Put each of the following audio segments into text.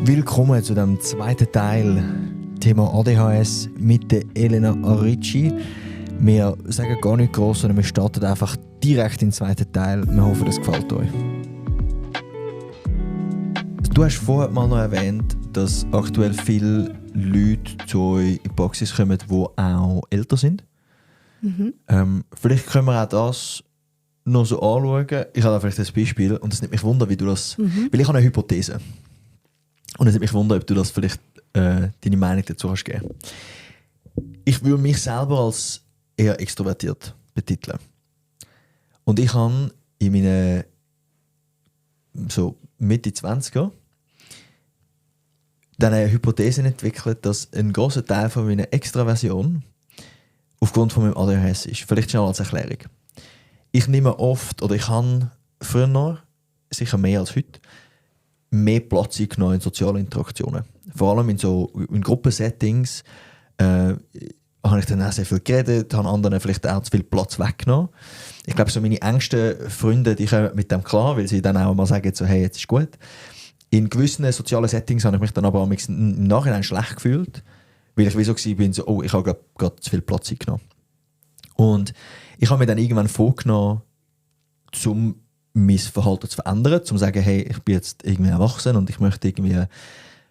Willkommen zu dem zweiten Teil, Thema ADHS mit der Elena Arricci. Wir sagen gar nicht gross, sondern wir starten einfach direkt in den zweiten Teil. Wir hoffen, es gefällt euch. Du hast vorher mal noch erwähnt, dass aktuell viele Leute zu euch in die Praxis kommen, die auch älter sind. Vielleicht können wir auch das noch so anschauen. Ich habe da vielleicht ein Beispiel und es nimmt mich wunder, wie du das... Weil ich habe eine Hypothese. Und es nimmt mich wunder, ob du das vielleicht deine Meinung dazu hast geben. Ich würde mich selber als eher extrovertiert betiteln. Und ich habe in meinen so Mitte 20er dann eine Hypothese entwickelt, dass ein grosser Teil von meiner Extraversion aufgrund von meinem ADHS ist. Vielleicht schon als Erklärung. Ich nehme oft, oder ich habe früher noch, sicher mehr als heute, mehr Platz eingenommen in sozialen Interaktionen. Vor allem in Gruppensettings habe ich dann auch sehr viel geredet, habe anderen vielleicht auch zu viel Platz weggenommen. Ich glaube, so meine engsten Freunde, die kommen mit dem klar, weil sie dann auch mal sagen, so, hey, jetzt ist gut. In gewissen sozialen Settings habe ich mich dann aber im Nachhinein schlecht gefühlt, weil ich wie so war, so, oh, ich habe gerade zu viel Platz eingenommen. Und ich habe mir dann irgendwann vorgenommen, um mein Verhalten zu verändern, um zu sagen, hey, ich bin jetzt irgendwie erwachsen und ich möchte irgendwie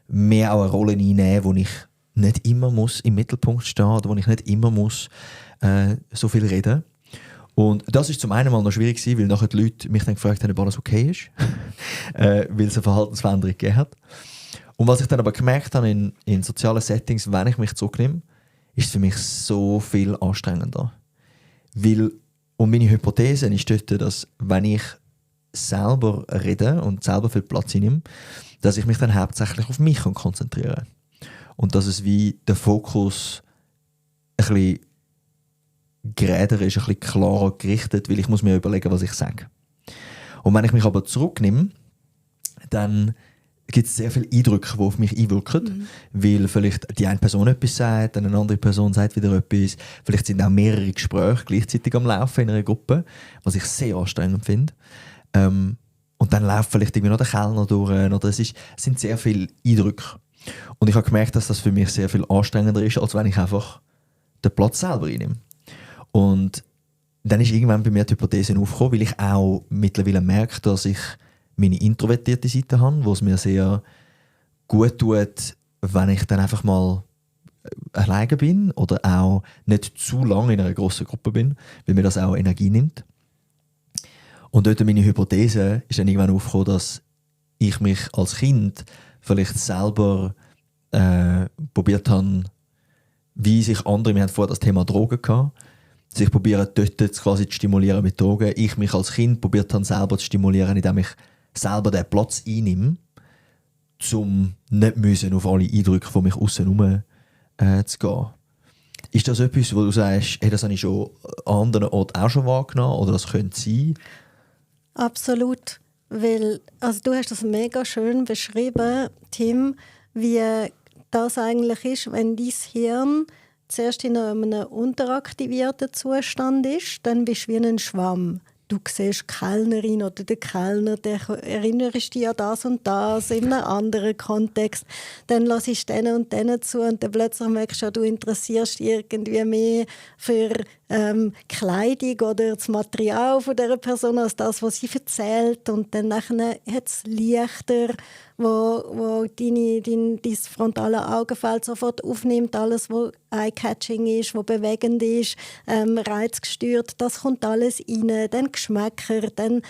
mehr auch eine Rolle einnehmen, wo ich nicht immer muss im Mittelpunkt stehen oder wo ich nicht immer muss so viel reden. Und das ist zum einen mal noch schwierig gewesen, weil nachher die Leute mich dann gefragt haben, ob alles okay ist, weil es eine Verhaltensveränderung gegeben hat. Und was ich dann aber gemerkt habe in sozialen Settings, wenn ich mich zurücknehme, ist es für mich so viel anstrengender. Weil, und meine Hypothese ist dort, dass wenn ich selber rede und selber viel Platz einnehme, dass ich mich dann hauptsächlich auf mich konzentrieren kann. Und dass es wie der Fokus ein bisschen geräder ist, ein bisschen klarer gerichtet, weil ich muss mir überlegen, was ich sage. Und wenn ich mich aber zurücknehme, dann gibt es sehr viele Eindrücke, die auf mich einwirken, weil vielleicht die eine Person etwas sagt, dann eine andere Person sagt wieder etwas. Vielleicht sind auch mehrere Gespräche gleichzeitig am Laufen in einer Gruppe, was ich sehr anstrengend finde. Und dann läuft vielleicht irgendwie noch der Kellner durch, oder es sind sehr viele Eindrücke. Und ich habe gemerkt, dass das für mich sehr viel anstrengender ist, als wenn ich einfach den Platz selber einnehme. Und dann ist irgendwann bei mir die Hypothese aufgekommen, weil ich auch mittlerweile merke, dass ich meine introvertierte Seite habe, wo es mir sehr gut tut, wenn ich dann einfach mal alleine bin oder auch nicht zu lange in einer grossen Gruppe bin, weil mir das auch Energie nimmt. Und dort meine Hypothese ist dann irgendwann aufgekommen, dass ich mich als Kind vielleicht selber probiert habe, wie sich andere, wir haben vorher das Thema Drogen gehabt, sich probieren dort quasi zu stimulieren mit Drogen. Ich mich als Kind probiert habe, selber zu stimulieren, indem ich selber den Platz einnehme, um nicht müssen auf alle Eindrücke von mich aussen herum zu gehen. Ist das etwas, wo du sagst, hey, das habe ich schon an anderen Orten auch schon wahrgenommen oder das könnte sein? Absolut. Weil, also du hast das mega schön beschrieben, Tim, wie das eigentlich ist, wenn dein Hirn zuerst in einem unteraktivierten Zustand ist, dann bist du wie ein Schwamm. Du siehst die Kellnerin oder den Kellner, der erinnerst dich an das und das in einem anderen Kontext. Dann hörst du denen und denen zu und dann plötzlich merkst du, du interessierst dich irgendwie mehr für Kleidung oder das Material von dieser Person als das, was sie erzählt. Und dann hat es Lichter, wo dein frontale Augenfeld sofort aufnimmt, alles, was eye-catching ist, was bewegend ist, reizgestört, das kommt alles rein. Dann Geschmäcker, dann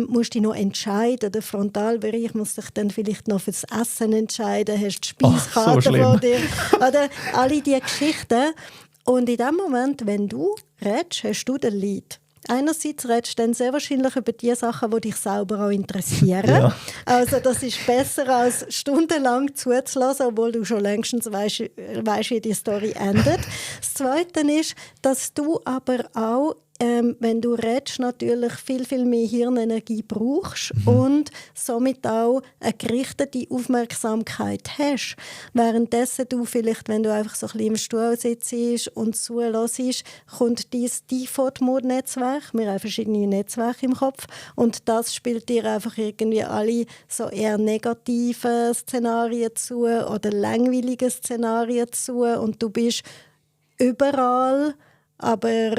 musst du dich noch entscheiden. Der Frontalbereich muss sich dann vielleicht noch fürs Essen entscheiden, hast die Speiskarte so vor dir. Oder alle diese Geschichten. Und in dem Moment, wenn du redest, hast du den Lead. Einerseits redest du dann sehr wahrscheinlich über die Sachen, die dich selber auch interessieren. Ja. Also das ist besser, als stundenlang zuzulassen, obwohl du schon längstens weißt, wie die Story endet. Das Zweite ist, dass du aber auch wenn du redest, natürlich viel, viel mehr Hirnenergie brauchst und somit auch eine gerichtete Aufmerksamkeit hast. Währenddessen du vielleicht, wenn du einfach so ein bisschen im Stuhl sitzt und zuhörst, kommt dein Default-Mode-Netzwerk. Wir haben verschiedene Netzwerke im Kopf und das spielt dir einfach irgendwie alle so eher negative Szenarien zu oder langweilige Szenarien zu und du bist überall, aber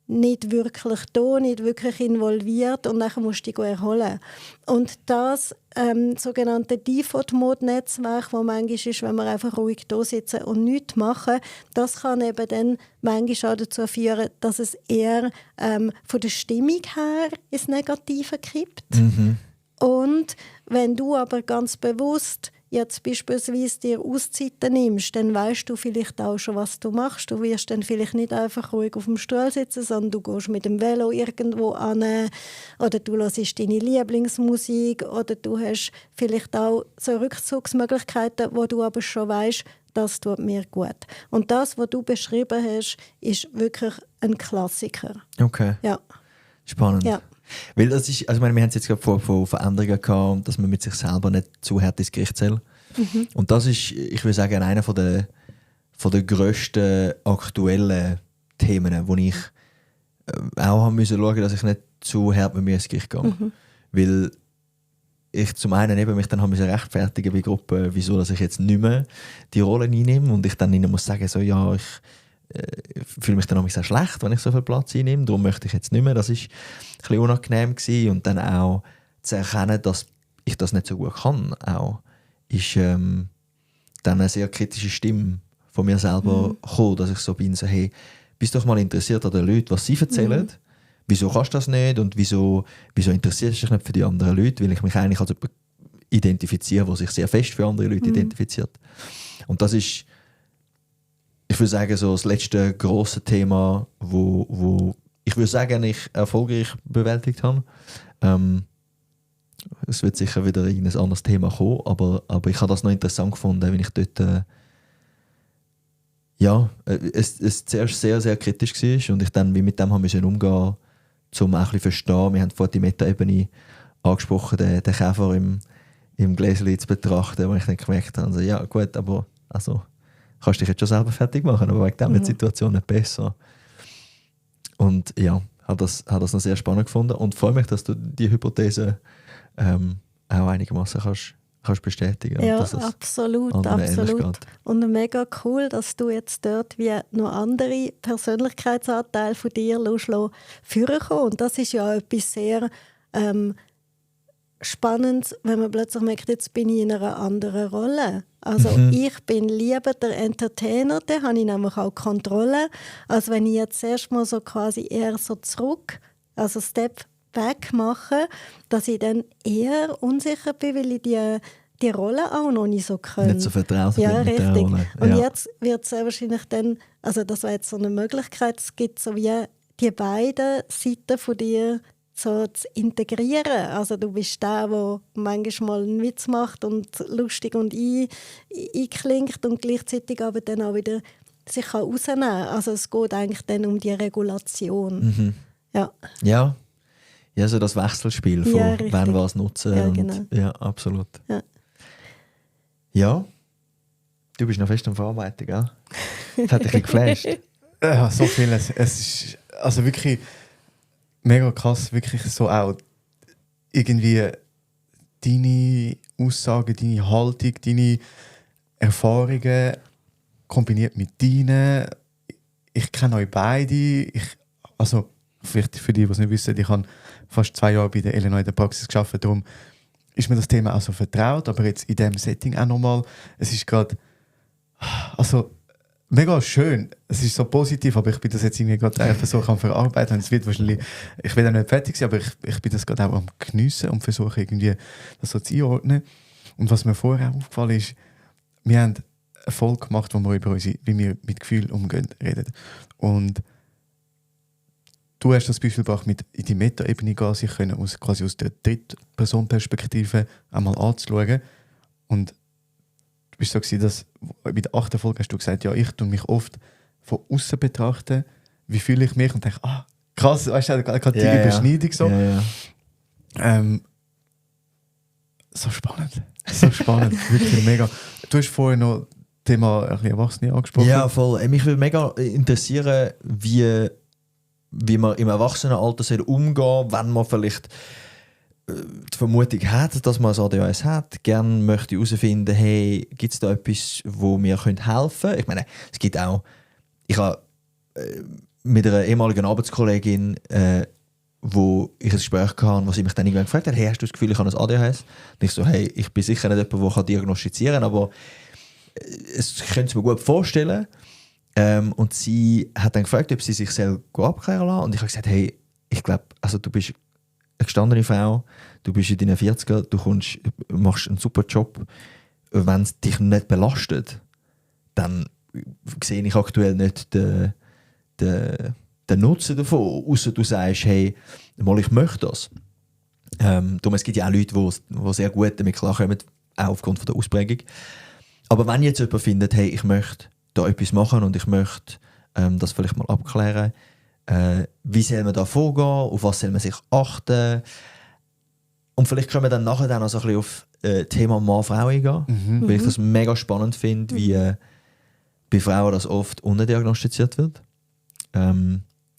nicht wirklich da, nicht wirklich involviert und dann musst du dich erholen. Und das sogenannte Default-Mode-Netzwerk, das manchmal ist, wenn wir einfach ruhig da sitzen und nichts machen, das kann eben dann manchmal auch dazu führen, dass es eher von der Stimmung her ins Negative kippt. Und wenn du aber ganz bewusst jetzt beispielsweise dir Auszeiten nimmst, dann weißt du vielleicht auch schon, was du machst. Du wirst dann vielleicht nicht einfach ruhig auf dem Stuhl sitzen, sondern du gehst mit dem Velo irgendwo an oder du hörst deine Lieblingsmusik oder du hast vielleicht auch so Rückzugsmöglichkeiten, wo du aber schon weißt, das tut mir gut. Und das, was du beschrieben hast, ist wirklich ein Klassiker. Okay. Ja. Spannend. Ja. Weil das ist, also ich meine, wir haben es jetzt gerade von Veränderungen gehabt, dass man mit sich selber nicht zu hart ins Gericht zählt. Und das ist, ich würde sagen, einer von der grössten aktuellen Themen, wo ich auch haben müssen schauen, dass ich nicht zu hart mit mir ins Gericht gehe. Weil ich zum einen eben mich dann haben müssen rechtfertigen bei Gruppen, wieso dass ich jetzt nicht mehr die Rolle einnehme und ich dann ihnen muss sagen, so ja, ich fühle mich dann auch sehr schlecht, wenn ich so viel Platz einnehme, darum möchte ich jetzt nicht mehr. Das war ein bisschen unangenehm gewesen. Und dann auch zu erkennen, dass ich das nicht so gut kann, auch, ist dann eine sehr kritische Stimme von mir selber gekommen, dass ich so bin, so, hey, bist doch mal interessiert an den Leuten, was sie erzählen. Wieso kannst du das nicht und wieso interessierst du dich nicht für die anderen Leute, weil ich mich eigentlich als jemand identifiziere, der sich sehr fest für andere Leute identifiziert. Und das ist, ich würde sagen, so das letzte grosse Thema, wo ich würde sagen, ich erfolgreich bewältigt habe. Es wird sicher wieder ein anderes Thema kommen, aber ich habe das noch interessant gefunden, wenn ich dort es zuerst sehr, sehr kritisch war und ich dann wie mit dem haben müssen umgehen, um auch ein bisschen verstehen. Wir haben vorhin die Meta-Ebene angesprochen, den Käfer im Gläschen zu betrachten, wo ich dann gemerkt habe, also, ja gut, aber also kannst dich jetzt schon selber fertig machen, aber wegen dem wird die Situation nicht besser. Und ja, habe das noch sehr spannend gefunden und freue mich, dass du die Hypothese auch einigermaßen kannst bestätigen. Ja, dass absolut. Geht. Und mega cool, dass du jetzt dort wie noch andere Persönlichkeitsanteile von dir führen kannst. Und das ist ja etwas sehr Spannendes, wenn man plötzlich merkt, jetzt bin ich in einer anderen Rolle. Also ich bin lieber der Entertainer, da habe ich nämlich auch Kontrolle, als wenn ich jetzt erstmal so quasi eher so zurück, also Step back mache, dass ich dann eher unsicher bin, weil ich die Rolle auch noch nicht so kann. Nicht so vertraut ja, mit der richtig. Rolle. Und ja. jetzt wird es sehr wahrscheinlich dann, also das wäre jetzt so eine Möglichkeit, es gibt so wie die beiden Seiten von dir so zu integrieren. Also du bist der manchmal einen Witz macht und lustig und einklingt und gleichzeitig aber dann auch wieder sich kann rausnehmen kann. Also es geht eigentlich dann um die Regulation. Ja, so das Wechselspiel von ja, wann was nutzen. Ja, und, genau. Ja, absolut. Ja. Du bist noch fest am Verarbeiten, gell? Das hat dich ein bisschen geflasht. Ja, so vieles. Es ist also wirklich mega krass, wirklich so auch irgendwie deine Aussagen, deine Haltung, deine Erfahrungen kombiniert mit deinen. Ich kenne euch beide. Also vielleicht für die, die es nicht wissen, ich habe fast 2 Jahre bei der Illinois in der Praxis gearbeitet, darum ist mir das Thema auch so vertraut, aber jetzt in diesem Setting auch nochmal, es ist gerade, also mega schön, es ist so positiv, aber ich bin das jetzt irgendwie gerade einfach so am Verarbeiten und es wird wahrscheinlich, ich will ja nicht fertig sein, aber ich bin das gerade auch am Geniessen und versuche irgendwie das so zu einordnen. Und was mir vorher auch aufgefallen ist, wir haben eine Folge gemacht, wo wir über unsere, wie wir mit Gefühlen umgehen, reden. Und du hast das Beispiel gebracht, mit in die Meta-Ebene gehen, sich können quasi aus der Drittperson-Perspektive einmal anzuschauen. Und du bist so gewesen, dass bei der 8. Folge hast du gesagt, ja, ich tue mich oft von außen betrachten, wie fühle ich mich und denke, krass, weißt du, gerade die Überschneidung so. Ja. So spannend. So spannend, wirklich mega. Du hast vorhin noch das Thema ein bisschen Erwachsene angesprochen. Ja, voll. Mich würde mega interessieren, wie man im Erwachsenenalter umgehen soll, wenn man vielleicht die Vermutung hat, dass man ein ADHS hat. Gerne möchte ich herausfinden, hey, gibt es da etwas, wo mir helfen könnte? Ich meine, es gibt auch... Ich habe mit einer ehemaligen Arbeitskollegin, wo ich ein Gespräch hatte, wo sie mich dann irgendwann gefragt hat, hey, hast du das Gefühl, ich habe ein ADHS? Und ich so, hey, ich bin sicher nicht jemand, der diagnostizieren kann, aber es könnte es mir gut vorstellen. Und sie hat dann gefragt, ob sie sich selbst abklären lassen. Und ich habe gesagt, hey, ich glaube, also du bist eine gestandene Frau, du bist in deinen 40er, du machst einen super Job. Wenn es dich nicht belastet, dann sehe ich aktuell nicht den Nutzen davon, außer du sagst, hey, mal, ich möchte das. Darum, es gibt ja auch Leute, die sehr gut damit klarkommen, auch aufgrund von der Ausprägung. Aber wenn jetzt jemand findet, hey, ich möchte da etwas machen und ich möchte das vielleicht mal abklären, wie soll man da vorgehen, auf was soll man sich achten? Und vielleicht können wir dann nachher dann auch so ein bisschen auf Thema Mann-Frau eingehen, weil ich das mega spannend finde, wie bei Frauen das oft undiagnostiziert wird.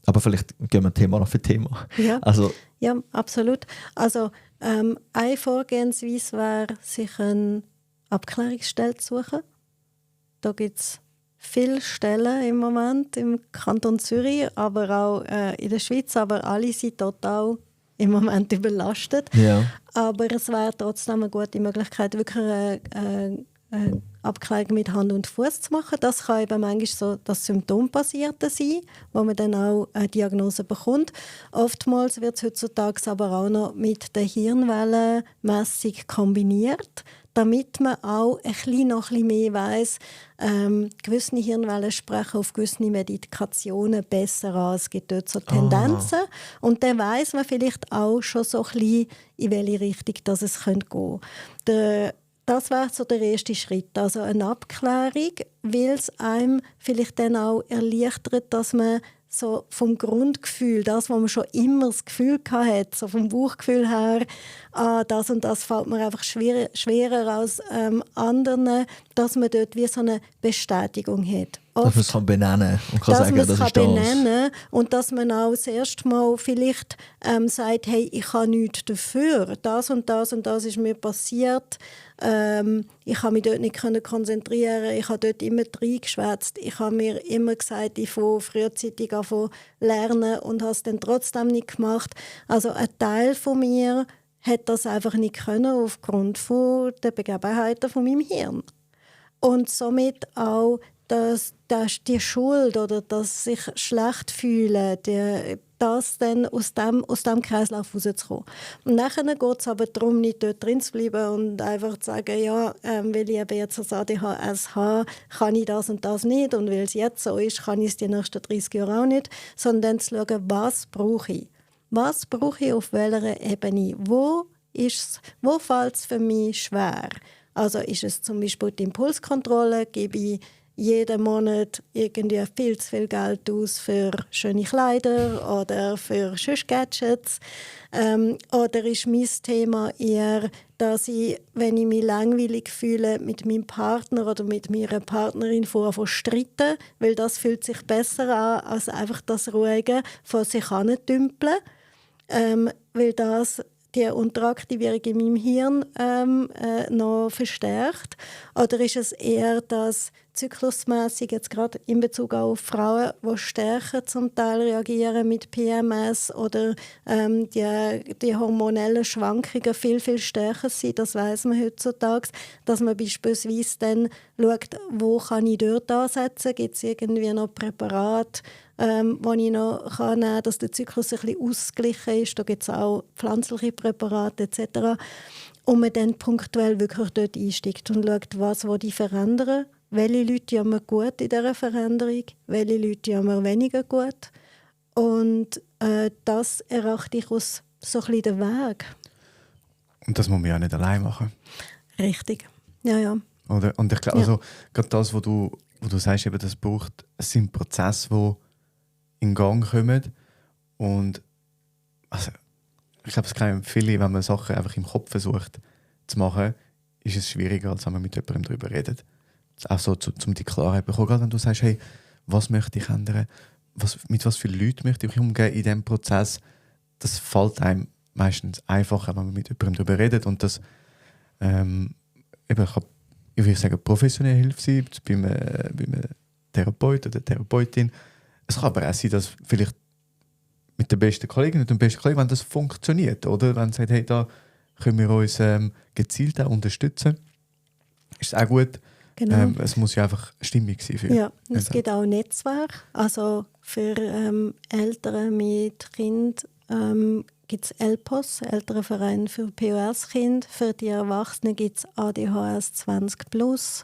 Aber vielleicht gehen wir Thema noch für Thema. Ja, also, ja, absolut. Also eine Vorgehensweise wäre, sich eine Abklärungsstelle zu suchen. Da gibt es viele Stellen im Moment im Kanton Zürich, aber auch in der Schweiz, aber alle sind total im Moment überlastet. ja. Aber es wäre trotzdem eine gute Möglichkeit, wirklich eine Abklärung mit Hand und Fuß zu machen. Das kann eben manchmal so das Symptombasierte sein, wo man dann auch eine Diagnose bekommt. Oftmals wird es heutzutage aber auch noch mit der Hirnwellenmessung kombiniert, damit man auch noch ein bisschen mehr weiss, gewisse Hirnwellen sprechen auf gewisse Medikationen besser an. Es gibt dort so Tendenzen. Und dann weiss man vielleicht auch schon so ein bisschen, in welche Richtung das es gehen könnte. Das wäre so der erste Schritt, also eine Abklärung, weil es einem vielleicht dann auch erleichtert, dass man so vom Grundgefühl, das, was man schon immer das Gefühl hatte, so vom Bauchgefühl her, das und das fällt mir einfach schwerer als anderen, dass man dort wie so eine Bestätigung hat. Dass man es kann benennen und kann dass sagen, man das es ist benennen kann und dass man auch das erste Mal vielleicht sagt, hey, ich habe nichts dafür, das und das und das ist mir passiert, ich habe mich dort nicht konzentrieren, ich habe dort immer reingeschwätzt, ich habe mir immer gesagt, ich fange frühzeitig an zu lernen und habe es dann trotzdem nicht gemacht. Also ein Teil von mir hat das einfach nicht können aufgrund von der Begebenheiten von meinem Hirn. Und somit auch dass die Schuld oder das sich schlecht fühlen, das dann aus dem Kreislauf rauszukommen. Und nachher geht es aber darum, nicht dort drin zu bleiben und einfach zu sagen, ja, weil ich eben jetzt ein ADHS habe, kann ich das und das nicht und weil es jetzt so ist, kann ich es die nächsten 30 Jahre auch nicht, sondern dann zu schauen, was brauche ich? Was brauche ich auf welcher Ebene? Wo fällt es für mich schwer? Also ist es zum Beispiel die Impulskontrolle, gebe ich jeden Monat irgendwie viel zu viel Geld aus für schöne Kleider oder für sonst Gadgets. Oder ist mein Thema eher, dass ich, wenn ich mich langweilig fühle, mit meinem Partner oder mit meiner Partnerin vorher streiten, weil das fühlt sich besser an, als einfach das Ruhige vor sich hintümpeln. Weil das die Unteraktivierung in meinem Hirn noch verstärkt? Oder ist es eher das zyklusmässig jetzt gerade in Bezug auf Frauen, die stärker zum Teil reagieren mit PMS oder die hormonellen Schwankungen viel, viel stärker sind? Das weiss man heutzutage, dass man beispielsweise dann schaut, wo kann ich dort ansetzen? Gibt es irgendwie noch Präparate, die ich noch nehmen kann, dass der Zyklus ein bisschen ausgeglichen ist? Da gibt es auch pflanzliche Präparate etc. Und man dann punktuell wirklich dort einsteigt und schaut, was ich verändern. Welche Leute haben wir gut in dieser Veränderung, welche Leute haben wir weniger gut. Und das erachte ich als so ein bisschen den Weg. Und das muss man ja nicht allein machen. Richtig, ja. Oder? Und ich glaube, also, gerade das, wo du sagst, eben, das braucht, es sind Prozesse, die in Gang kommen. Und also, ich glaube, es kennen viele, wenn man Sachen einfach im Kopf versucht zu machen, ist es schwieriger, als wenn man mit jemandem darüber redet. Auch so, um die Klarheit zu bekommen. Gerade wenn du sagst, hey, was möchte ich ändern? Mit was für Leuten möchte ich umgehen in diesem Prozess? Das fällt einem meistens einfacher, wenn man mit jemandem darüber redet. Und das ich würde sagen, professionelle Hilfe sein, bei einem Therapeut oder Therapeutin. Es kann aber auch sein, dass vielleicht mit der besten Kollegin und dem besten Kollegen, wenn das funktioniert, oder? Wenn sie sagt, hey, da können wir uns gezielt auch unterstützen, ist es auch gut. Genau. Es muss ja einfach stimmig sein. Ja, es gibt auch Netzwerke. Also für Eltern mit Kind gibt es ELPOS, Elternverein für POS-Kinder. Für die Erwachsenen gibt es ADHS 20+.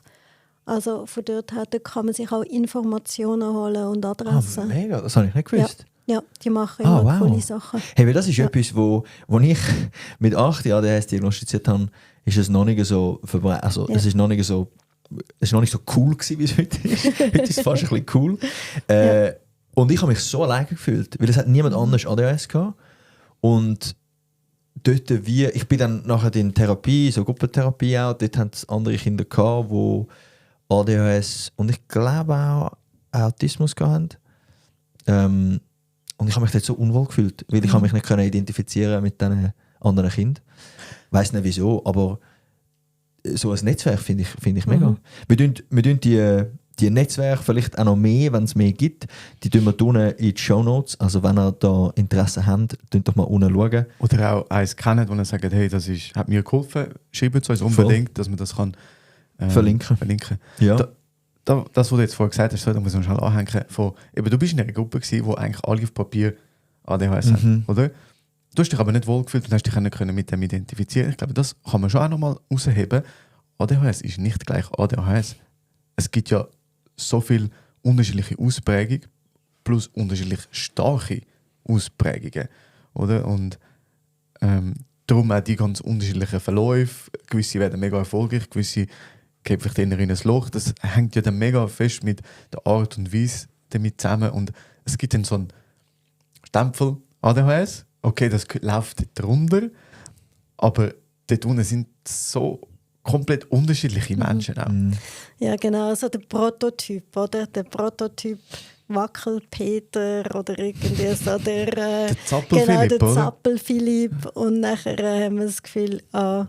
Also von dort her kann man sich auch Informationen holen und Adressen. Mega, das habe ich nicht gewusst. Ja, die machen immer wow. coole Sachen. Hey, weil das ist etwas, wo ich mit 8 Jahren ADHS diagnostiziert habe, ist es noch nicht so verbreitet. Also, es ist noch nicht so cool gewesen, wie es heute ist. Heute ist es fast ein bisschen cool. Und ich habe mich so alleine gefühlt, weil es hat niemand anders ADHS gehabt. Und dort ich bin dann nachher in Therapie, so Gruppentherapie auch, dort haben es andere Kinder gehabt, die ADHS und ich glaube auch Autismus hatten. Und ich habe mich dort so unwohl gefühlt, weil ich mich nicht identifizieren mit diesen anderen Kindern. Ich weiss nicht wieso, aber so ein Netzwerk finde ich mega. Wir tun die Netzwerke vielleicht auch noch mehr, wenn es mehr gibt, die tun wir unten in die Shownotes. Also wenn ihr da Interesse habt, könnt doch mal unten schauen. Oder auch eins kennen, wo ihr sagt, hey, hat mir geholfen, schreibt es uns unbedingt, dass man das kann verlinken. Ja. Das, was du jetzt vorher gesagt hast, da muss man schnell anhängen. Du bist in einer Gruppe gewesen, wo eigentlich alle auf Papier ADHS haben, oder? Du hast dich aber nicht wohlgefühlt und hast dich nicht mit dem identifizieren. Ich glaube, das kann man schon auch nochmal herausheben. ADHS ist nicht gleich ADHS. Es gibt ja so viele unterschiedliche Ausprägungen plus unterschiedlich starke Ausprägungen, oder? Und darum auch die ganz unterschiedlichen Verläufe. Gewisse werden mega erfolgreich, gewisse gehen vielleicht eher in ein Loch. Das hängt ja dann mega fest mit der Art und Weise damit zusammen. Und es gibt dann so einen Stempel ADHS. Okay, das läuft drunter, aber dort unten sind so komplett unterschiedliche Menschen auch. Ja, genau, also der Prototyp, oder? Der Prototyp Wackelpeter oder irgendwie so der Zappel-Philipp, der Zappel-Philipp. Und nachher haben wir das Gefühl, ja,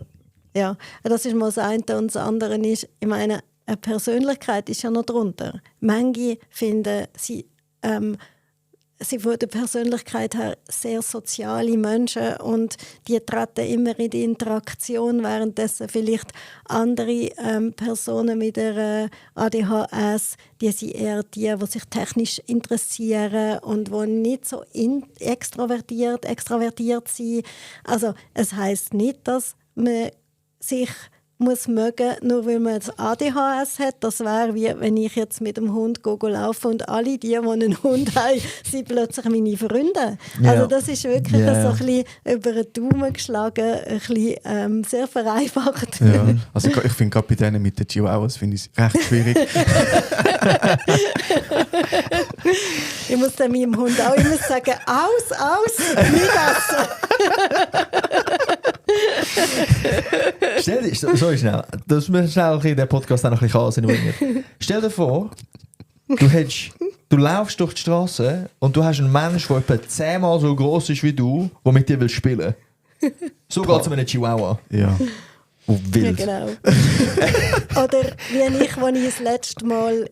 das ist mal das eine. Und das andere ist, ich meine, eine Persönlichkeit ist ja noch drunter. Manche finden, sie von der Persönlichkeit her sehr soziale Menschen und die treten immer in die Interaktion, währenddessen vielleicht andere Personen mit der ADHS, die sind eher die sich technisch interessieren und die nicht so extravertiert sind. Also es heisst nicht, dass man sich muss mögen, nur weil man das ADHS hat. Das wäre wie, wenn ich jetzt mit dem Hund laufe und alle die einen Hund haben, sind plötzlich meine Freunde. Ja. Also das ist wirklich so ein bisschen über den Daumen geschlagen, ein bisschen sehr vereinfacht. Ja. Also ich finde gerade bei denen mit den Chihuahuas finde ich es recht schwierig. Ich muss dann meinem Hund auch immer sagen, aus, nicht essen. Stell dir, sorry schnell, dass wir schnell in den Podcast auch noch ein bisschen Chaos bringen. Stell dir vor, du laufst durch die Straße und du hast einen Mensch, der etwa 10-mal so groß ist wie du, der mit dir spielen will. So geht es mit einem Chihuahua. Ja. Und wild. Ja, genau. Oder wie ich, als ich das letzte Mal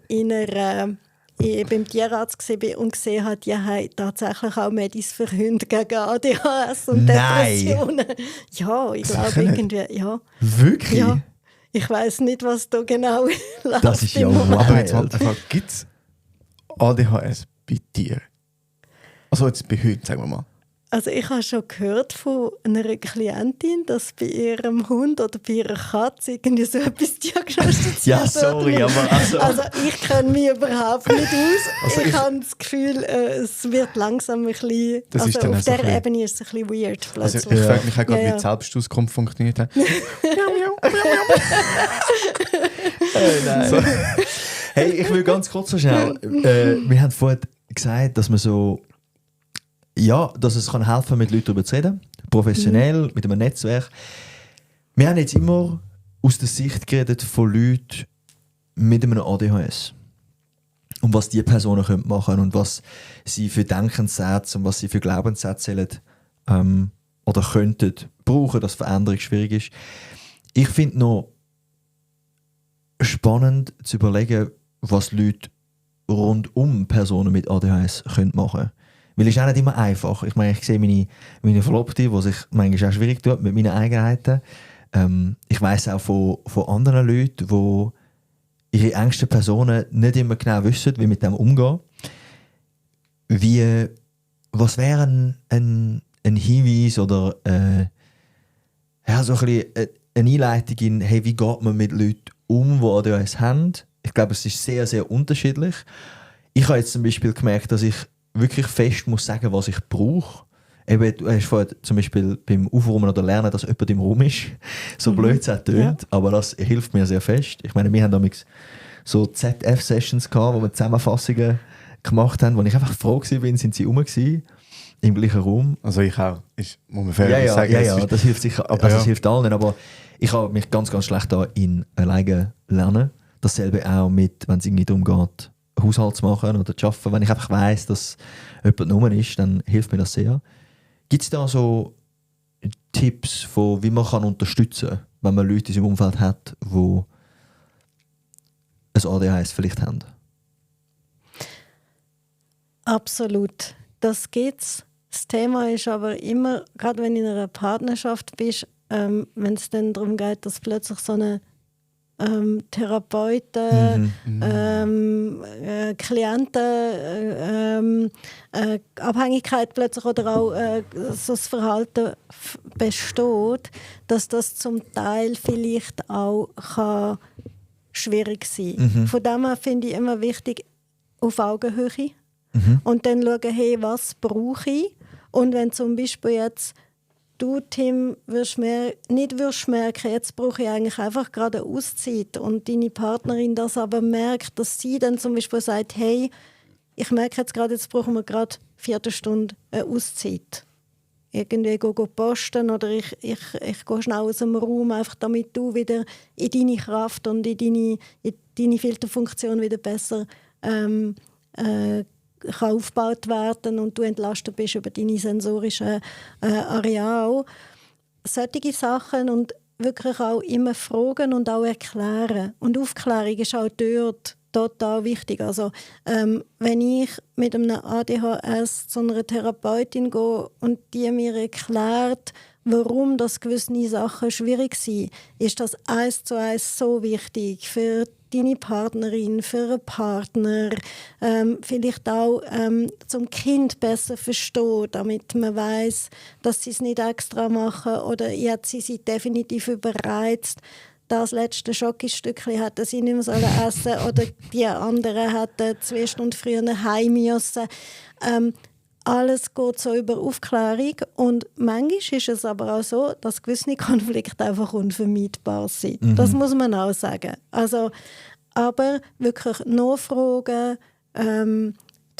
beim Tierarzt war und gesehen habe, die haben tatsächlich auch Medis für Hunde gegen ADHS und Depressionen. Ja, ich glaube irgendwie, ja. Wirklich? Ja. Ich weiss nicht, was da genau läuft. Das ist ja Aber jetzt wild. gibt es ADHS bei dir? Also jetzt bei Hunden, sagen wir mal. Also ich habe schon gehört von einer Klientin, dass bei ihrem Hund oder bei ihrer Katze irgendwie so etwas diagnostiziert Ja, sorry, wird. aber Also ich kenne mich überhaupt nicht aus. Also ich habe das Gefühl, es wird langsam ein bisschen... Das ist dann auf so ein dieser bisschen- Ebene ist es ein bisschen weird plötzlich. Also ich frage mich auch gerade, Ja, wie die Selbstauskunft funktioniert hat. Nein. So. Hey, ich will ganz kurz so schnell. Wir haben vorhin gesagt, dass man so ja, dass es kann helfen, mit Leuten darüber zu reden, professionell, mit einem Netzwerk. Wir haben jetzt immer aus der Sicht geredet von Leuten mit einem ADHS. Und was diese Personen machen können und was sie für Denkenssätze und was sie für Glaubenssätze oder könnten brauchen, dass Veränderung schwierig ist. Ich finde noch spannend zu überlegen, was Leute rund um Personen mit ADHS können machen. Weil es ist auch nicht immer einfach. Ich meine, ich sehe meine Verlobte, die sich manchmal auch schwierig tut mit meinen Eigenheiten. Ich weiss auch von anderen Leuten, die ihre engsten Personen nicht immer genau wissen, wie mit dem umgehen. Was wäre ein Hinweis oder so ein bisschen eine Einleitung in, hey, wie geht man mit Leuten um, die ADHS haben? Ich glaube, es ist sehr, sehr unterschiedlich. Ich habe jetzt zum Beispiel gemerkt, dass ich wirklich fest muss sagen, was ich brauche. Eben, du hast vorhin zum Beispiel beim Aufräumen oder Lernen, dass jemand im Raum ist. So blöd es auch tönt, aber das hilft mir sehr fest. Ich meine, wir haben damals so ZF-Sessions gehabt, wo wir Zusammenfassungen gemacht haben, wo ich einfach froh war, sind sie rum gewesen, im gleichen Raum. Also ich auch. Muss man fair sagen. Ja, das hilft sicher. Aber das hilft allen. Aber ich habe mich ganz, ganz schlecht da in alleine lernen. Dasselbe auch mit, wenn es irgendwie darum geht, Haushalt zu machen oder zu arbeiten. Wenn ich einfach weiss, dass jemand rum ist, dann hilft mir das sehr. Gibt es da so Tipps, von, wie man kann unterstützen kann, wenn man Leute in seinem Umfeld hat, die ein ADHS vielleicht haben? Absolut. Das gibt's. Das Thema ist aber immer, gerade wenn du in einer Partnerschaft bist, wenn es dann darum geht, dass plötzlich so eine Therapeuten, Klienten, Abhängigkeit plötzlich oder auch so das Verhalten besteht, dass das zum Teil vielleicht auch kann schwierig sein kann. Von dem her finde ich immer wichtig, auf Augenhöhe und dann schauen, hey, was brauche ich? Und wenn zum Beispiel jetzt du, Tim, nicht merken, jetzt brauche ich eigentlich einfach gerade eine Auszeit und deine Partnerin das aber merkt, dass sie dann zum Beispiel sagt, hey, ich merke jetzt gerade, jetzt brauchen wir gerade 4 Stunden eine Auszeit. Irgendwie go posten oder ich gehe schnell aus dem Raum, einfach damit du wieder in deine Kraft und in deine Filterfunktion wieder besser kann aufgebaut werden und du entlastet bist über deine sensorischen Areale. Solche Sachen und wirklich auch immer fragen und auch erklären. Und Aufklärung ist auch dort total wichtig. Also, wenn ich mit einem ADHS zu einer Therapeutin gehe und die mir erklärt, warum das gewisse Sachen schwierig sind, ist das 1:1 so wichtig für deine Partnerin, für einen Partner, vielleicht auch zum Kind besser verstehen, damit man weiß, dass sie es nicht extra machen oder jetzt sie sind definitiv überreizt. Das letzte Schokostückchen hätten sie nicht mehr essen oder die anderen hätten 2 Stunden früher heim müssen. Alles geht so über Aufklärung und manchmal ist es aber auch so, dass gewisse Konflikte einfach unvermeidbar sind. Das muss man auch sagen. Also, aber wirklich nachfragen, die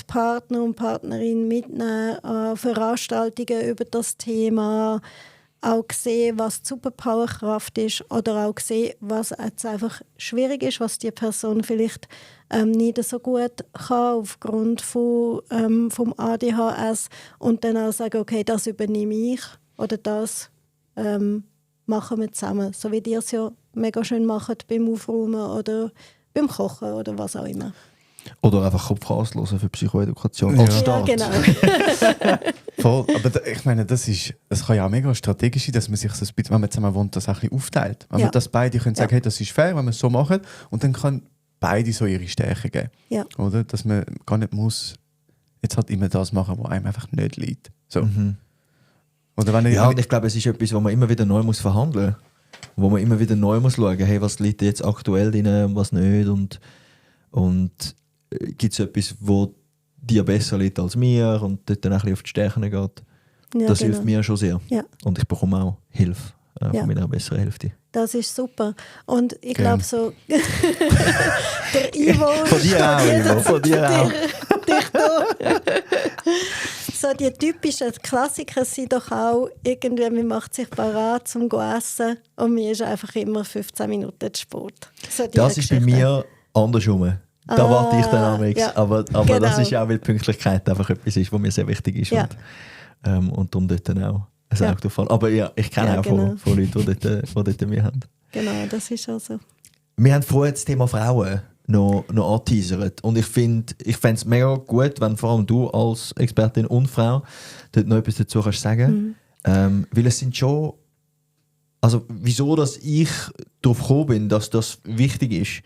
Partner und Partnerin mitnehmen an Veranstaltungen über das Thema, auch sehen, was die Superpowerkraft ist oder auch sehen, was jetzt einfach schwierig ist, was die Person vielleicht nicht so gut kann aufgrund vom ADHS und dann auch sagen, okay, das übernehme ich oder das machen wir zusammen, so wie ihr es ja mega schön macht beim Aufräumen oder beim Kochen oder was auch immer. Oder einfach Kopfkast hören für Psychoedukation. Ja, genau. Voll. Aber ich meine, es kann ja auch mega strategisch sein, dass man sich das, wenn man zusammen wohnt, das ein bisschen aufteilt. Wenn man das beide können sagen, hey, das ist fair, wenn wir es so machen und dann kann beide so ihre Stärken geben. Ja. Oder? Dass man gar nicht muss jetzt halt immer das machen, was einem einfach nicht liegt. So. Oder wenn und ich glaube, es ist etwas, wo man immer wieder neu muss verhandeln muss. Wo man immer wieder neu muss schauen, hey, was liegt jetzt aktuell drin und was nicht. Und gibt es etwas, wo dir besser liegt als mir und dort dann ein bisschen auf die Stärken geht. Ja, das hilft mir schon sehr. Ja. Und ich bekomme auch Hilfe von meiner besseren Hälfte. Das ist super. Und ich glaube so, der Ivo... Von dir auch, Ivo. Von dir auch. so die typischen Klassiker sind doch auch irgendwie, man macht sich parat zum Essen und mir ist einfach immer 15 Minuten zu spät. So Das ist bei mir andersrum. Da warte ich dann am ja. aber Genau. das ist auch, weil Pünktlichkeit einfach etwas ist, was mir sehr wichtig ist. Ja. Und darum dort dann auch ein Ja. Auto fahren. Aber ja, ich kenne Ja, auch genau. von Leuten, die dort mehr haben. Genau, das ist auch so. Wir haben vorher das Thema Frauen noch angeteasert. Und ich fände es mega gut, wenn vor allem du als Expertin und Frau dort noch etwas dazu kannst sagen. Weil es sind schon... Also wieso dass ich darauf gekommen bin, dass das wichtig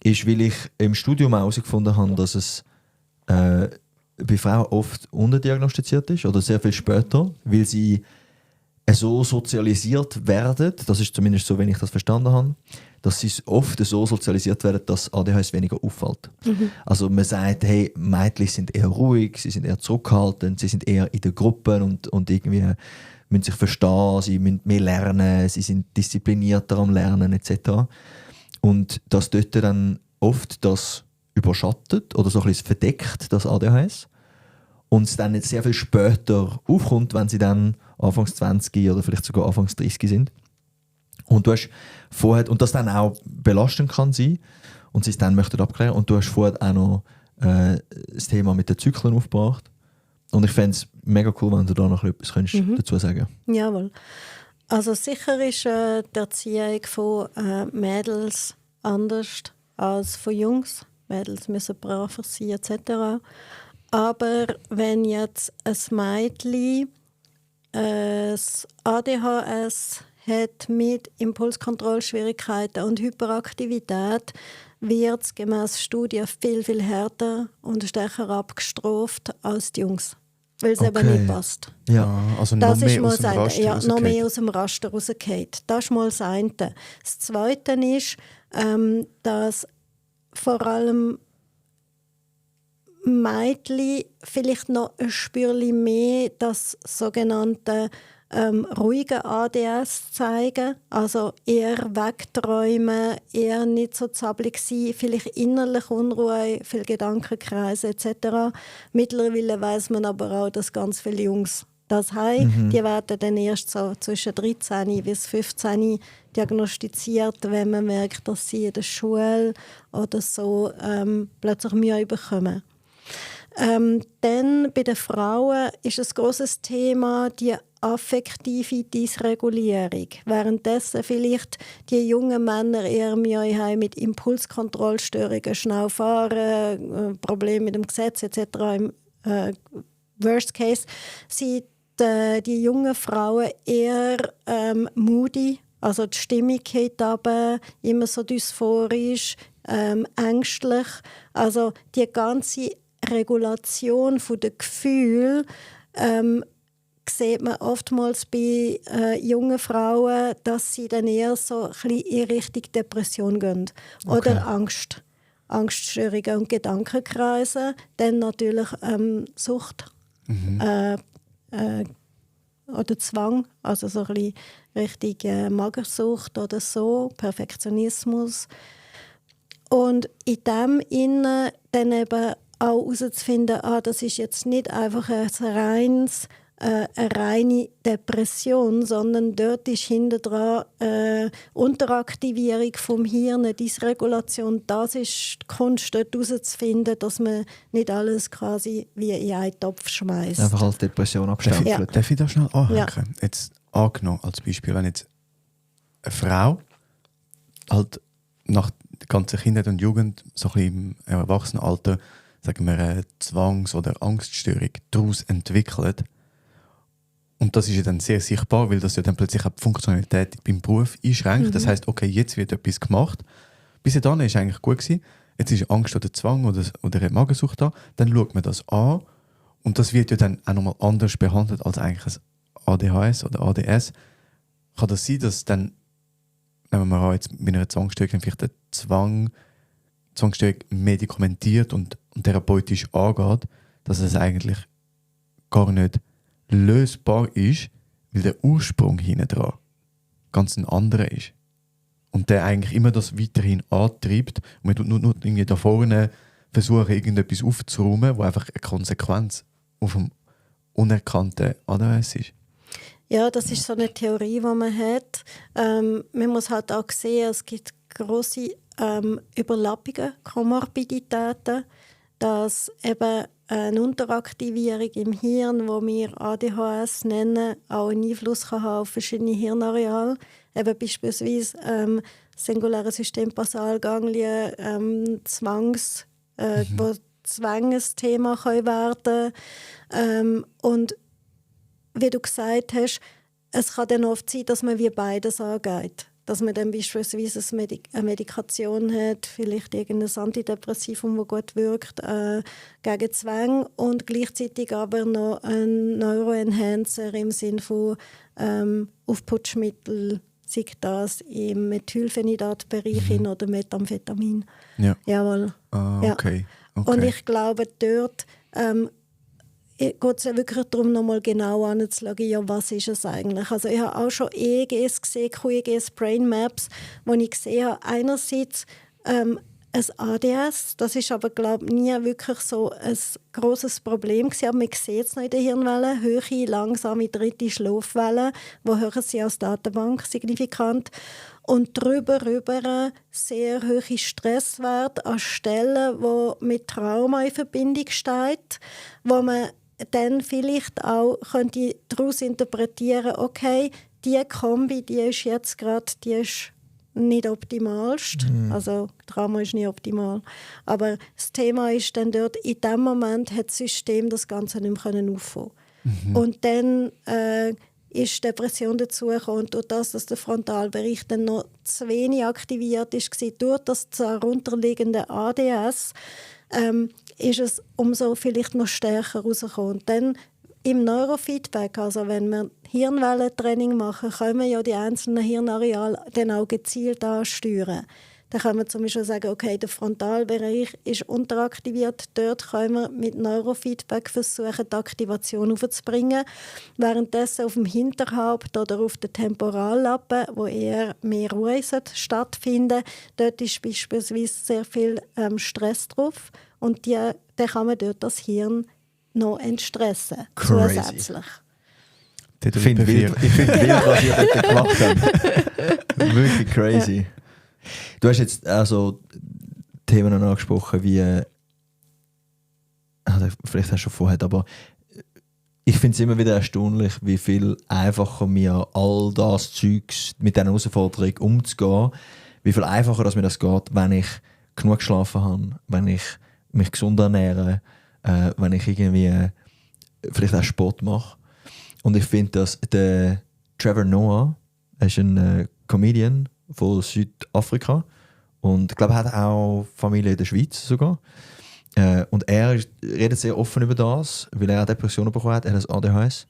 ist, weil ich im Studium auch herausgefunden habe, dass es bei Frauen oft unterdiagnostiziert ist oder sehr viel später, weil sie so sozialisiert werden, das ist zumindest so, wenn ich das verstanden habe, dass sie oft so sozialisiert werden, dass ADHS weniger auffällt. Also man sagt, hey, Mädchen sind eher ruhig, sie sind eher zurückhaltend, sie sind eher in den Gruppen und irgendwie müssen sich verstehen, sie müssen mehr lernen, sie sind disziplinierter am Lernen etc. Und dass dort dann oft das überschattet oder so ein bisschen verdeckt, das ADHS. Und es dann sehr viel später aufkommt, wenn sie dann Anfangs 20 oder vielleicht sogar Anfangs 30 sind. Und du hast vorher, und das dann auch belastend kann sein, und sie es dann möchten abklären. Und du hast vorher auch noch das Thema mit den Zyklen aufgebracht. Und ich fände es mega cool, wenn du da noch etwas dazu sagen könntest. Jawohl. Also sicher ist die Erziehung von Mädels anders als von Jungs. Mädels müssen braver sein etc. Aber wenn jetzt ein Mädchen das ADHS hat mit Impulskontrollschwierigkeiten und Hyperaktivität, wird es gemäss Studien viel, viel härter und stärker abgestraft als die Jungs. Weil es eben nicht passt. Ja. Also Das noch ist mehr mal aus dem das eine. Raster Ja, noch rausgefallen. mehr aus dem Raster rausgefallen. Das ist mal das eine. Das Zweite ist, dass vor allem Mädchen vielleicht noch ein Spürchen mehr das sogenannte ruhige ADS zeigen, also eher wegträumen, eher nicht so zappelig sein, vielleicht innerlich Unruhe, viel Gedankenkreise etc. Mittlerweile weiß man aber auch, dass ganz viele Jungs das haben. Die werden dann erst so zwischen 13 bis 15 diagnostiziert, wenn man merkt, dass sie in der Schule oder so plötzlich Mühe bekommen. Dann bei den Frauen ist ein grosses Thema die affektive Dysregulierung. Währenddessen vielleicht die jungen Männer eher Mühe haben mit Impulskontrollstörungen, schnell fahren, Probleme mit dem Gesetz etc. Im Worst Case sind die jungen Frauen eher moody, also die Stimmung geht runter, immer so dysphorisch, ängstlich. Also die ganze Regulation der Gefühle sieht man oftmals bei jungen Frauen, dass sie dann eher so ein bisschen in Richtung Depression gehen. Okay. Oder Angst. Angststörungen und Gedankenkreise. Dann natürlich Sucht oder Zwang, also so ein bisschen Richtung Magersucht oder so, Perfektionismus. Und in dem Innen dann eben auch herauszufinden, das ist jetzt nicht einfach eine reine Depression, sondern dort ist hinter dran Unteraktivierung vom Hirn, Dysregulation. Das ist die Kunst, dort herauszufinden, dass man nicht alles quasi wie in einen Topf schmeißt. Einfach als Depression abstempelt. Ja. Darf ich da schnell anhängen? Ja. Jetzt angenommen als Beispiel, wenn jetzt eine Frau halt nach der ganzen Kindheit und Jugend, so ein bisschen im Erwachsenenalter, sagen wir, eine Zwangs- oder Angststörung daraus entwickelt. Und das ist ja dann sehr sichtbar, weil das ja dann plötzlich auch die Funktionalität beim Beruf einschränkt. Das heisst, okay, jetzt wird etwas gemacht. Bis dahin war es eigentlich gut gewesen. Jetzt ist Angst oder Zwang oder eine Magensucht da. Dann schaut man das an. Und das wird ja dann auch nochmal anders behandelt als eigentlich ein ADHS oder ADS. Kann das sein, dass dann, nehmen wir an, jetzt mit einer Zwangsstörung vielleicht der Zwangsstörung medikamentiert und therapeutisch angeht, dass es eigentlich gar nicht lösbar ist, weil der Ursprung hinten dran ganz ein anderer ist. Und der eigentlich immer das weiterhin antreibt und man tut nur irgendwie da vorne versuchen, irgendetwas aufzuräumen, wo einfach eine Konsequenz auf dem unerkannte ADHS ist? Ja, das ist so eine Theorie, die man hat. Man muss halt auch sehen, es gibt grosse Überlappungen, Komorbiditäten, dass eben eine Unteraktivierung im Hirn, wo wir ADHS nennen, auch einen Einfluss kann haben auf verschiedene Hirnareale. Eben beispielsweise singuläre Systempausalganglien, wo Zwang ein Thema werden können. Und wie du gesagt hast, es kann dann oft sein, dass man wie beides angeht. Dass man dann beispielsweise eine Medikation hat, vielleicht irgendein Antidepressivum, das gut wirkt, gegen Zwang und gleichzeitig aber noch ein Neuroenhancer im Sinne von Aufputschmittel, sei das im Methylphenidat-Bereich oder Methamphetamin. Ja. Jawohl. Okay. Ja. Und ich glaube, dort geht es ja wirklich darum, nochmal genau anzuschauen, ja, was ist es eigentlich. Also ich habe auch schon EEGs gesehen, QEGs, Brain Maps, wo ich gesehen habe, einerseits ein ADS, das ist aber, glaube ich, nie wirklich so ein grosses Problem gewesen, aber man sieht es noch in den Hirnwellen, hohe, langsame, dritte Schlafwellen, wo hören sie aus Datenbank signifikant. Und darüber sehr hohe Stresswerte an Stellen, wo mit Trauma in Verbindung steht, wo man dann vielleicht auch könnte daraus interpretieren, okay, diese Kombi, die ist jetzt gerade, die ist nicht optimalst. Also Trauma ist nicht optimal. Aber das Thema ist dann dort, in dem Moment hat das System das Ganze nicht mehr auffangen. Und dann ist Depression dazugekommen. Und durch das, dass der Frontalbereich dann noch zu wenig aktiviert war, durch das darunterliegende ADS, ist es umso vielleicht noch stärker rausgekommen. Und dann im Neurofeedback, also wenn wir Hirnwellentraining machen, können wir ja die einzelnen Hirnareale dann auch gezielt ansteuern. Dann können wir zum Beispiel sagen, okay, der Frontalbereich ist unteraktiviert, dort können wir mit Neurofeedback versuchen, die Aktivation aufzubringen. Währenddessen auf dem Hinterhaupt oder auf den Temporallappen, wo eher mehr Ruhe stattfinden, dort ist beispielsweise sehr viel Stress drauf und dann kann man dort das Hirn noch entstressen, zusätzlich. Ich finde wild, was ihr dort gemacht habt. Wirklich crazy. Du hast jetzt also Themen angesprochen, wie vielleicht hast du schon vorher, aber ich finde es immer wieder erstaunlich, wie viel einfacher mir all das Zeugs mit diesen Herausforderungen umzugehen, wie viel einfacher dass mir das geht, wenn ich genug geschlafen habe, wenn ich mich gesund ernähre, wenn ich irgendwie vielleicht auch Sport mache. Und ich finde, dass der Trevor Noah, er ist ein Comedian von Südafrika und ich glaube, er hat auch Familie in der Schweiz sogar. Und er redet sehr offen über das, weil er Depressionen bekommen hat, er hat das ADHS.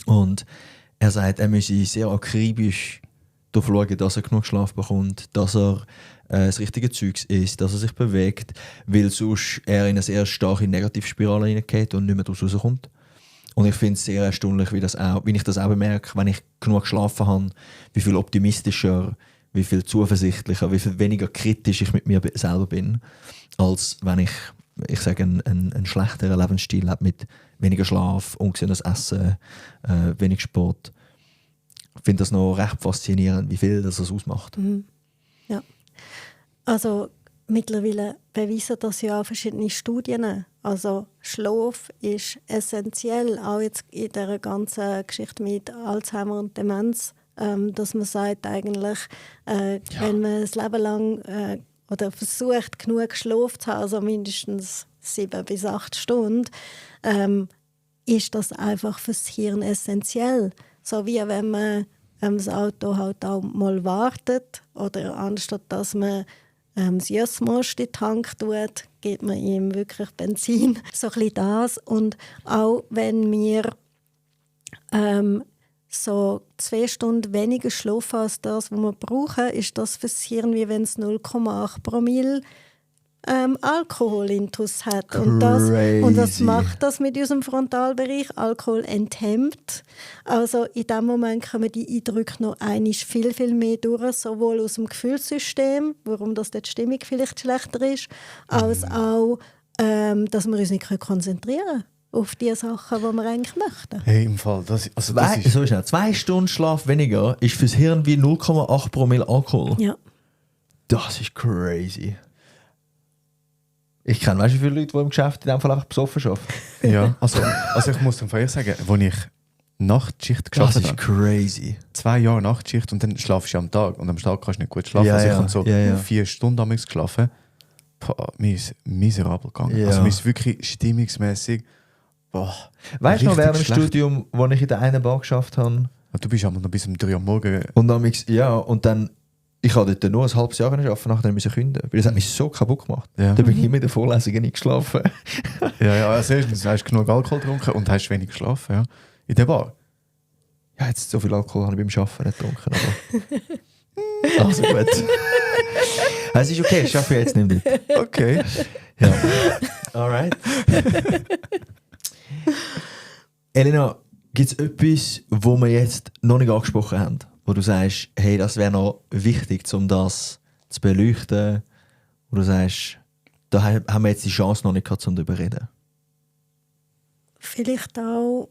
Und er sagt, er müsse sehr akribisch darauf schauen, dass er genug Schlaf bekommt, dass er das richtige Zeugs isst, dass er sich bewegt, weil sonst er in eine sehr starke Negativspirale hineingeht und nicht mehr daraus rauskommt. Und ich finde es sehr erstaunlich, wie ich das auch bemerke, wenn ich genug geschlafen habe, wie viel optimistischer, wie viel zuversichtlicher, wie viel weniger kritisch ich mit mir selber bin, als wenn ich sage, einen schlechteren Lebensstil habe mit weniger Schlaf, ungesundes Essen, wenig Sport. Ich finde das noch recht faszinierend, wie viel das ausmacht. Ja. Also mittlerweile beweisen das ja auch verschiedene Studien. Also Schlaf ist essentiell, auch jetzt in der ganzen Geschichte mit Alzheimer und Demenz, dass man sagt eigentlich, wenn man das Leben lang oder versucht, genug Schlaf zu haben, also mindestens 7 bis 8 Stunden, ist das einfach fürs Hirn essentiell. So wie wenn man das Auto halt auch mal wartet oder anstatt dass man das Jössmost in den Tank tut, gibt man ihm wirklich Benzin. So ein bisschen das. Und auch wenn wir so 2 Stunden weniger schlafen als das, was wir brauchen, ist das fürs Hirn, wie wenn es 0,8 Promille Alkoholintus hat. Und was macht das mit unserem Frontalbereich? Alkohol enthemmt. Also in dem Moment kommen die Eindrücke noch einmal viel, viel mehr durch, sowohl aus dem Gefühlssystem, warum das die Stimmung vielleicht schlechter ist, als auch, dass wir uns nicht konzentrieren können. auf die Sachen, die wir eigentlich möchten. Hey, im Fall, das ist... 2 Stunden Schlaf weniger ist fürs Hirn wie 0,8 Promille Alkohol. Ja. Das ist crazy. Ich kenne, weißt du, wie viele Leute, die im Geschäft in dem Fall einfach besoffen arbeiten? Ja, also ich muss dann von ihr sagen, als ich Nachtschicht Das geschafft ist habe, crazy. 2 Jahre Nachtschicht und dann schlafst du am Tag und am Tag kannst du nicht gut schlafen. Ja, also ich ja, habe so ja. 4 Stunden damals geschlafen. Mir ist miserabel gegangen. Ja. Also mir ist wirklich stimmungsmäßig. Weißt du noch, richtig während dem schlecht. Studium, wo ich in der einen Bar geschafft habe, Du bist einmal noch bis um 3 Uhr am Morgen. und dann, und dann, ich habe dort nur ein halbes Jahr arbeiten, nachher musste ich kündigen, weil das hat mich so kaputt gemacht. Ja. Da bin ich immer in den Vorlesungen nicht geschlafen. Ja, also erstens hast du genug Alkohol getrunken und hast wenig geschlafen, ja. In der Bar. Ja, jetzt so viel Alkohol habe ich beim Arbeiten nicht getrunken, aber... Also gut. Es ist okay, ich arbeite jetzt nicht mit. Okay. Ja. Alright. Elena, gibt es etwas, wo wir jetzt noch nicht angesprochen haben, wo du sagst, hey, das wäre noch wichtig, um das zu beleuchten, wo du sagst, da haben wir jetzt die Chance noch nicht gehabt, um darüber zu reden? Vielleicht auch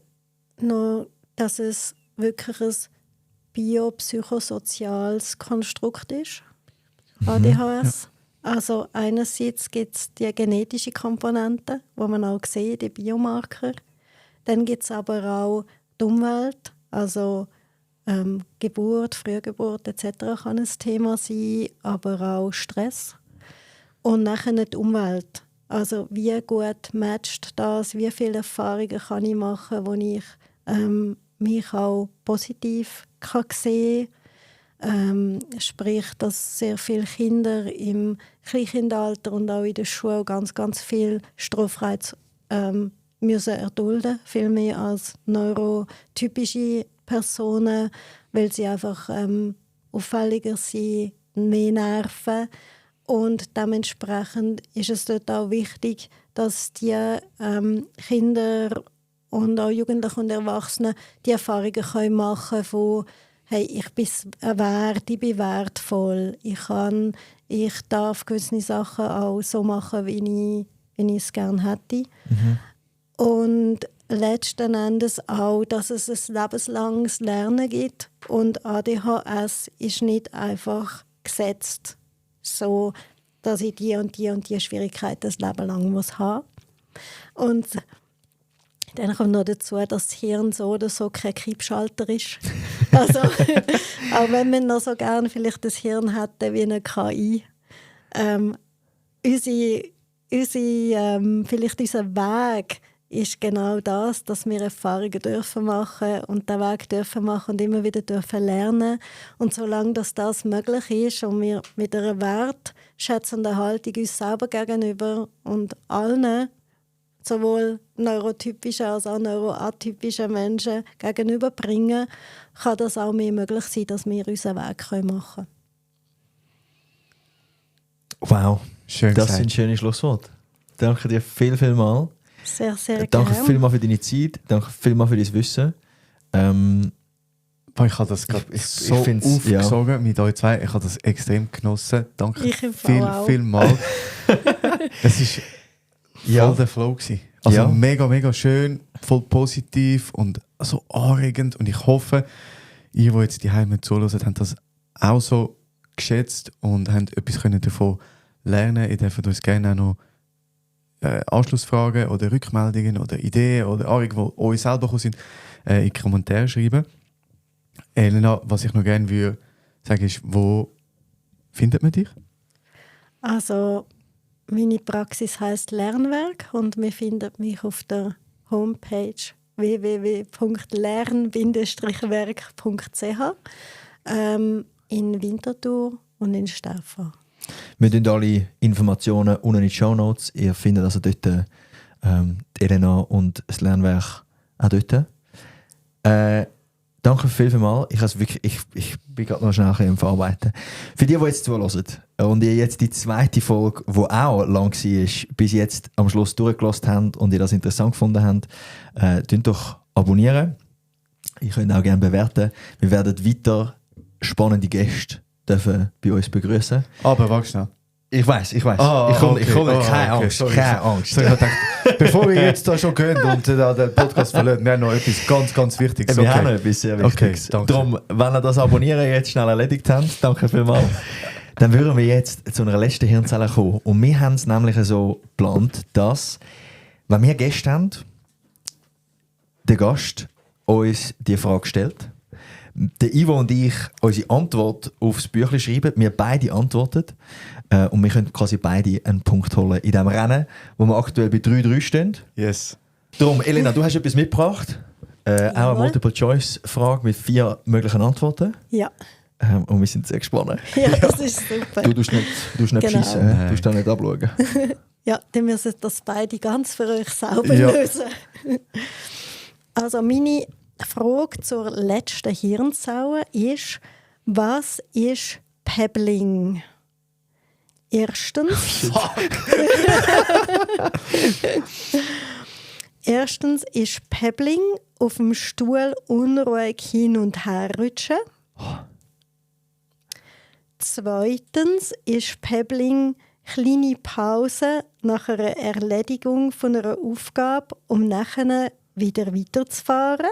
noch, dass es wirklich ein biopsychosoziales Konstrukt ist, ADHS. Also einerseits gibt es die genetische Komponente, wo man auch sieht, die Biomarker. Dann gibt es aber auch die Umwelt, also Geburt, Frühgeburt etc. kann ein Thema sein, aber auch Stress. Und nachher die Umwelt. Also wie gut matcht das, wie viele Erfahrungen kann ich machen, wo ich mich auch positiv kann sehen kann. Sprich, dass sehr viele Kinder im Kleinkindalter und auch in der Schule ganz, ganz viel Strafreiz müssen erdulden, viel mehr als neurotypische Personen, weil sie einfach auffälliger sind, mehr nerven. Und dementsprechend ist es dort auch wichtig, dass die Kinder und auch Jugendliche und Erwachsene die Erfahrungen können machen von hey, ich bin wert, ich bin wertvoll, ich darf gewisse Sachen auch so machen, wie ich es gerne hätte. Und letzten Endes auch, dass es ein lebenslanges Lernen gibt und ADHS ist nicht einfach gesetzt, so dass ich die und die und die Schwierigkeiten das Leben lang muss haben. Und dann kommt noch dazu, dass das Hirn so oder so kein Kippschalter ist. Also, auch wenn man noch so gerne vielleicht das Hirn hätte wie eine KI. Vielleicht unser Weg ist genau das, dass wir Erfahrungen dürfen machen und den Weg dürfen machen und immer wieder dürfen lernen. Und solange das möglich ist und wir mit einer wertschätzenden Haltung uns selber gegenüber und allen, sowohl neurotypischen als auch neuroatypischen Menschen gegenüberbringen, kann das auch mehr möglich sein, dass wir unseren Weg machen können. Wow, Schön das gesagt. sind schöne Schlussworte. Danke dir vielmals. Sehr, sehr Danke gerne. vielmals für deine Zeit, danke vielmals für dein Wissen. Ich habe das gerade Ich so find's, aufgesogen mit euch zwei. Ich habe das extrem genossen. Danke Ich im Fall auch. vielmals. Es war voll der Flow gewesen. Also Ja. mega, mega schön, voll positiv und so anregend. Und ich hoffe, ihr, die jetzt die Heime zuhören, habt das auch so geschätzt und habt etwas davon lernen können. Ihr dürft uns gerne auch noch Anschlussfragen oder Rückmeldungen oder Ideen oder Anregungen, die euch selber gekommen sind, in die Kommentare schreiben. Elena, was ich noch gerne würde sagen, ist, wo findet man dich? Also, meine Praxis heisst Lernwerk und man findet mich auf der Homepage www.lern-werk.ch in Winterthur und in Steffan. Wir tun alle Informationen unten in die Shownotes. Ihr findet also dort die Elena und das Lernwerk auch dort. Danke vielmals. Ich bin gerade noch schnell am Verarbeiten. Für die jetzt zuhören und ihr jetzt die zweite Folge, die auch lang war, bis jetzt am Schluss durchgelassen habt und ihr das interessant gefunden habt, könnt doch abonnieren. Ihr könnt auch gerne bewerten. Wir werden weiter spannende Gäste dürfen bei uns begrüßen. Aber warte schnell. Ich weiß. Ah, ich komme, okay. keine Okay, Angst, sorry. keine Angst. Sorry, ich dachte, Bevor ihr jetzt da schon geht und da den Podcast verliert, wir haben noch etwas ganz, ganz Wichtiges. Wir haben noch etwas sehr Wichtiges. Okay, danke. Darum, wenn ihr das Abonnieren jetzt schnell erledigt habt, danke vielmals, dann würden wir jetzt zu einer letzten Hirnzelle kommen. Und wir haben es nämlich so geplant, dass, wenn wir Gäste haben, der Gast uns die Frage stellt, der Ivo und ich unsere Antwort aufs Büchlein schreiben, wir beide antworten und wir können quasi beide einen Punkt holen in diesem Rennen, wo wir aktuell bei 3-3 stehen. Yes. Darum, Elena, du hast etwas mitgebracht, auch eine Multiple-Choice-Frage mit 4 möglichen Antworten. Ja. Und wir sind sehr gespannt. Ja, das ist super. Du tust nicht Genau. schiessen, du tust da nicht abschauen. Ja, dann müssen das beide ganz für euch selber Ja. lösen. Also meine Frage zur letzten Hirnzelle ist, was ist Pebbling? Erstens ist Pebbling auf dem Stuhl unruhig hin und her rutschen. Zweitens ist Pebbling kleine Pause nach einer Erledigung von einer Aufgabe, um nachher wieder weiterzufahren.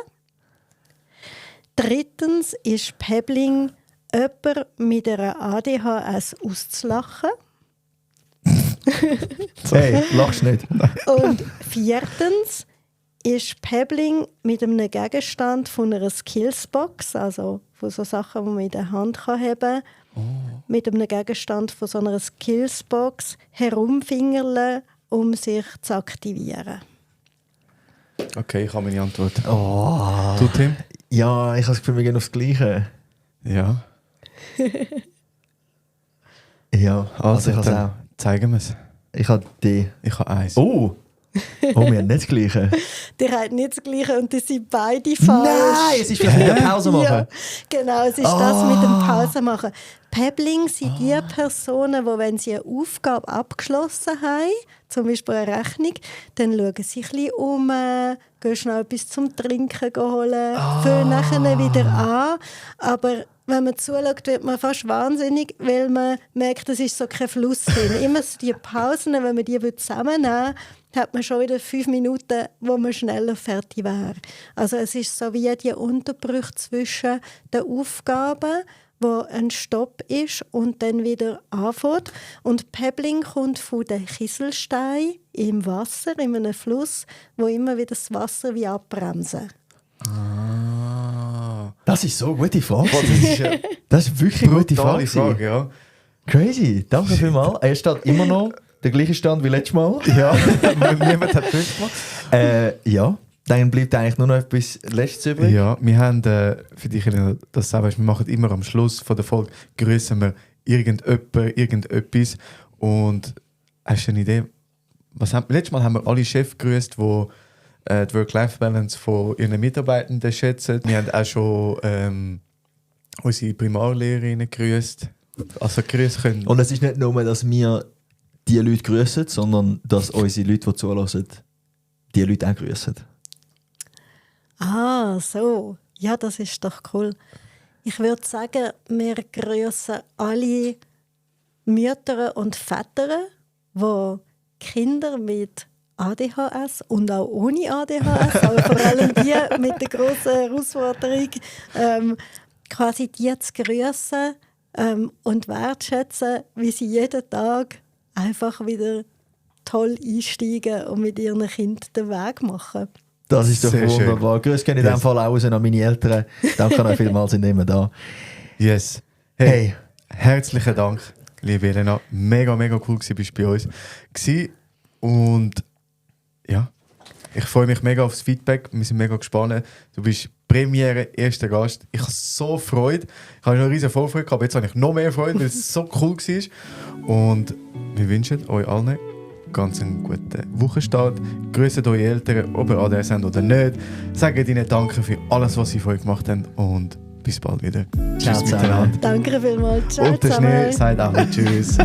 Drittens ist Pebbling jemand mit einer ADHS auszulachen. Hey, lachst nicht. Und viertens ist Pebbling mit einem Gegenstand von einer Skillsbox, also von so Sachen, die man in der Hand haben kann, mit einem Gegenstand von so einer Skillsbox herumfingerle, um sich zu aktivieren. Okay, ich habe meine Antwort. Oh. Du, Tim? Ja, ich habe das Gefühl, wir gehen aufs Gleiche. Ja. Ja, also ich habe es dann auch. zeigen wir es. Ich habe die. Ich habe eins. Oh! Oh, wir haben nicht das Gleiche. Die haben nicht das Gleiche und die sind beide falsch. Nein, es ist vielleicht mit der Pause machen. Ja, genau, es ist das mit dem Pause machen. Pebbling sind die Personen, die, wenn sie eine Aufgabe abgeschlossen haben, zum Beispiel eine Rechnung, dann schauen sie ein bisschen um, gehen schnell etwas zum Trinken holen, fangen nachher wieder an. Aber wenn man zuschaut, wird man fast wahnsinnig, weil man merkt, es ist so kein Fluss drin. Immer so die Pausen, wenn man die zusammennehmen würde, hat man schon wieder 5 Minuten, wo man schneller fertig wäre. Also es ist so wie die Unterbrüche zwischen den Aufgaben, wo ein Stopp ist und dann wieder anfängt. Und Pebbling kommt von den Kieselsteinen im Wasser, in einem Fluss, wo immer wieder das Wasser wie abbremsen. Das ist so eine gute Frage. Das ist eine Das ist wirklich eine gute brutale Frage. Frage, ja. Crazy, danke vielmals. Er steht immer noch der gleiche Stand wie letztes Mal. Ja, niemand hat Punkte gemacht. Ja, dann bleibt eigentlich nur noch etwas Letztes übrig. Ja, wir haben, für dich, das sagst, wir machen immer am Schluss von der Folge, grüßen wir irgendetwas. Und hast du eine Idee? Letztes Mal haben wir alle Chefs gegrüßt, die die Work-Life-Balance von ihren Mitarbeitenden schätzen. Wir haben auch schon unsere Primarlehrerinnen gegrüßt. Also grüßen können. Und es ist nicht nur, dass wir die Leute grüßen, sondern dass unsere Leute, die zulassen, die Leute auch grüßen. Ah, so. Ja, das ist doch cool. Ich würde sagen, wir grüßen alle Mütter und Väter, die Kinder mit ADHS und auch ohne ADHS, aber vor allem die mit der grossen Herausforderung, quasi die zu grüßen und wertschätzen, wie sie jeden Tag einfach wieder toll einsteigen und mit ihren Kindern den Weg machen. Das ist doch Sehr wunderbar. Grüß gerne in diesem Fall auch an meine Eltern. Danke euch vielmals, sind immer da. Yes. Hey. Herzlichen Dank, liebe Elena. Mega, mega cool bist du bei uns. Und ja, ich freue mich mega aufs Feedback. Wir sind mega gespannt. Du bist Premiere, erster Gast. Ich habe so Freude. Ich habe noch eine riesige Vorfreude gehabt, aber jetzt habe ich noch mehr Freude, weil es so cool war. Und wir wünschen euch allen ganz einen guten Wochenstart. Grüßt eure Eltern, ob ihr ADHS habt oder nicht. Sagt ihnen Danke für alles, was sie für euch gemacht haben. Und bis bald wieder. Ciao Tschüss miteinander. Danke vielmals. Ciao Und der zusammen. Schnee sagt auch Tschüss.